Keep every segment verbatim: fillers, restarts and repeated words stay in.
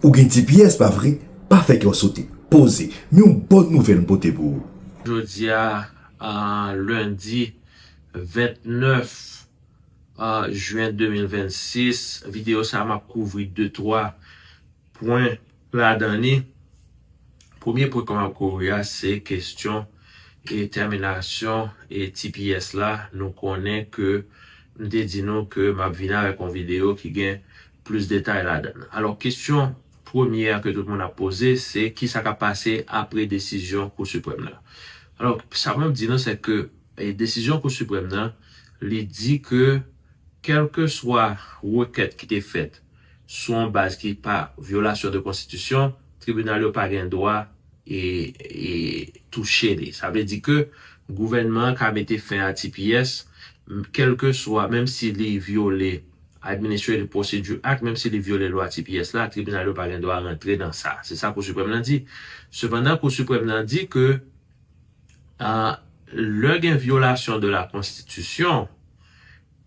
Ou gen T P S, pa vre? Pa fè kè w sote. Poze. Men yon bòn nouvèl m pote pou ou. Jodi a, a, lendi vennèf, a, jen de mil vennsis, videyo sa a m ap kouvri de twa pwen ladan li. Premye pwen ke m ap kouvri a, se kesyon e tèminasyon e T P S la. Nou konnen ke m te di nou ke m ap vin avèk yon videyo ki gen plis detay ladan l. Alò, kesyon premye a ke tout moun ap poze, se kisa k ap pase apre desizyon Kou Siprèm nan. Alò, sa mwen di nou, se ke, e, desizyon Kou Siprèm nan, li di ke kèlkeswa rekèt ki te fèt sou yon baz ki pa vyolasyon de konstitisyon, tribinal yo pa gen dwa e, e touche li. Sa vle di ke gouvènman an ka mete fen a T P S, m, kèlkeswa, menm si li vyole Administrative Procedure Act, menm si li vyole lwa T P S la, tribinal yo pa gen dwa rantre nan sa. Se sa Kou Siprèm nan di. Sepandan, Kou Siprèm nan di ke, a, lè gen vyolasyon de la konstitisyon,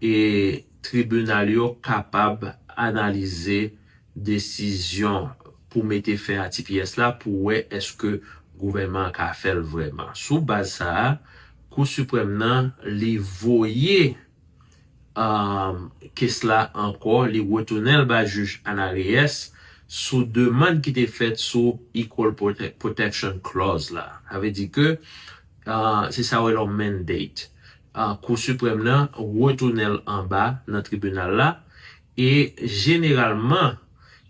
e tribinal yo kapab analize desizyon pou mete fen a T P S la pou wè èske gouvènman an ka fè l vrèman. Sou baz sa a, Kou Siprèm nan, li voye, um, kes la ankò, li retounen l bay jij Ana Reyes sou demann ki te fèt sou Equal Prote-, Protection Clause la. Sa vle di ke, uh, se sa yo rele yon mandate. A, Kou Siprèm nan retounen l anba nan tribinal la. E jeneralman,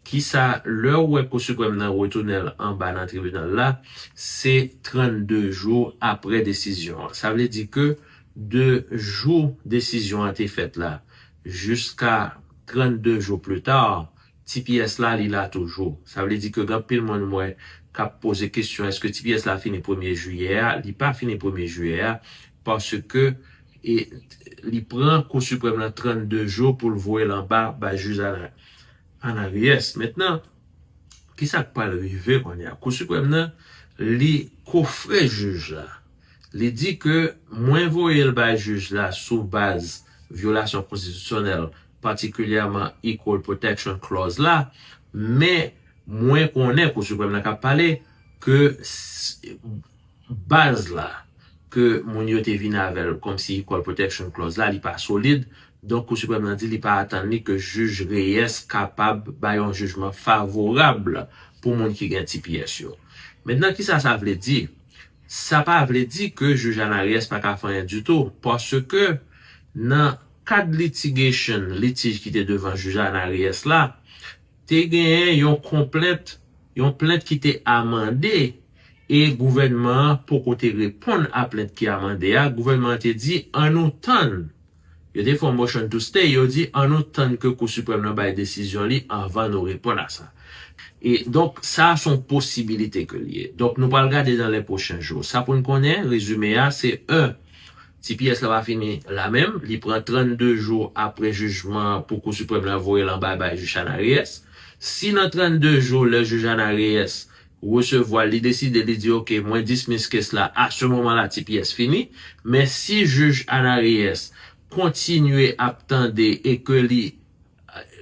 kisa, lè w wè Kou Siprèm nan retounen l anba nan tribinal la, se trannde jou apre desizyon an. Sa vle di ke de jou desizyon an te fèt la jiska trannde jou pli ta, T P S la, li la toujou. Sa vle di ke gen anpil moun m wè k ap poze kesyon, èske T P S la fini premye jiyè a? Li pa fini premye jiyè a, paske, e, li pran Kou Siprèm nan trannde jou pou l voye l anba bay jij Ana, Ana Reyes. Mentnan, kisa k pral rive kounye a? Kou Siprèm nan, li kofre jij la. Li di ke mwen voye l bay jij la sou baz vyolasyon konstitisyonèl, patikilyèman Equal Protection Clause la, men mwen konnen, Kou Siprèm nan k ap pale, ke s-, baz la ke moun yo te vin avè l kòmsi Equal Protection Clause la, li pa solid. Donk, Kou Siprèm nan di li pa atann li ke jij Reyes kapab bay yon jijman favorab pou moun ki gen T P S yo. Mentnan, kisa sa vle di? Sa pa vle di ke jij Ana Reyes pa ka fè anyen ditou, paske nan kad litigation, litij ki te devan jij Ana Reyes la, te genyen yon konplent, yon plent ki te amande, e gouvènman an poko te reponn a plent ki amande a. Gouvènman an te di, "An nou tann." Yo te fè yon motion to stay, yo di, "An nou tann ke Kou Siprèm nan bay desizyon li anvan nou reponn a sa." E donk, sa a se yon posibilite ke l ye. Donk, nou pral gade dans les prochains jours. Sa pou n konnen, rezime a, se, en, T P S la pa fini la menm, li pran trannde jou apre jijman pou Kou Siprèm la voye l anba bay jij Ana Reyes. Si nan trannde jou, lè jij Ana Reyes resevwa l, li deside, li di, "Ok, mwen dismiss case la, à ce moment-là, T P S fini." Men si jij Ana Reyes kontinye ap tande e ke li,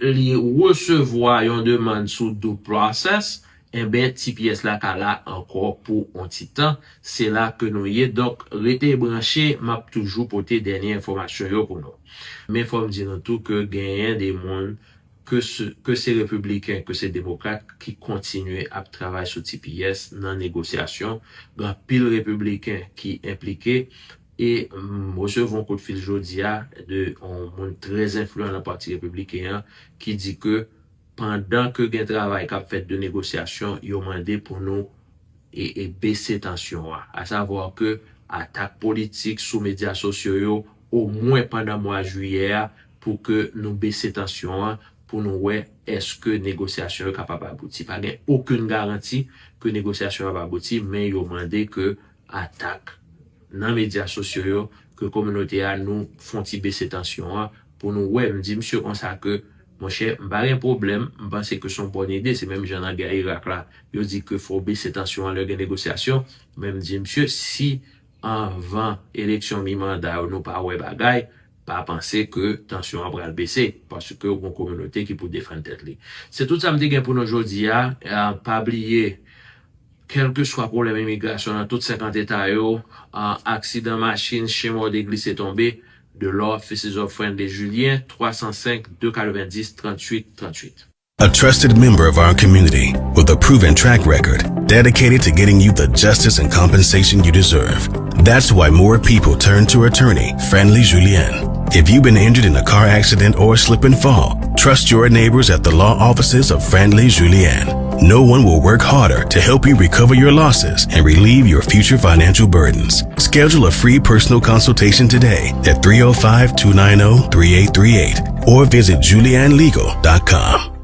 li resevwa yon demann sou due process, enben, T P S la ka la ankò pou yon ti tan. Se la ke nou ye. Donk, rete branche, m ap toujou pote dènye enfòmasyon yo pou nou. Men fò m di nou tou ke genyen de moun, ke se, ke se repibliken, ke se demokrat, ki kontinye ap travay sou T P S nan negosyasyon. Gen anpil repibliken ki enplike. E m resevwa yon kout fil jodi a de yon moun trè enfliyan nan pati repibliken an ki di ke pandan ke gen travay k ap fèt de negosyasyon, yo mande pou nou e, e bese tansyon an. Asavwa ke atak politik sou medya sosyo yo, omwen pandan mwa jiyè a, pou ke nou bese tansyon an, pou nou wè èske negosyasyon yo kapab abouti. Pa gen okenn garanti ke negosyasyon yo ap abouti, men yo mande ke atak nan medya sosyo yo, ke kominote a nou fè yon ti bese tansyon an, pou nou wè. M di misye konsa ke, monchè, m pa gen pwoblèm, m panse ke se yon bòn ide, se menm jan nan gè Irak la, yo di ke fò w bese tansyon an lè gen negosyasyon, men m di misye, si anvan eleksyon mi manda yo nou pa wè bagay, Pa panse ke tansyon an pral bese, paske w gon kominote ki pou defann tèt li. Se tout sa m te gen pou nou jodi a. Eh, pa bliye, kèlkeswa pwoblèm imigrasyon nan tout senkant eta yo, eh, aksidan machin, chen mòde, glise tonbe, The Law Offices of Friendly Julien, twa san senk, de katrevendis, tranntuit, tranntuit. A trusted member of our community with a proven track record dedicated to getting you the justice and compensation you deserve. That's why more people turn to attorney Friendly Julien. If you've been injured in a car accident or slip and fall, trust your neighbors at the law offices of Friendly Julien. No one will work harder to help you recover your losses and relieve your future financial burdens. Schedule a free personal consultation today at three oh five, two nine oh, three eight three eight or visit julianlegal.com.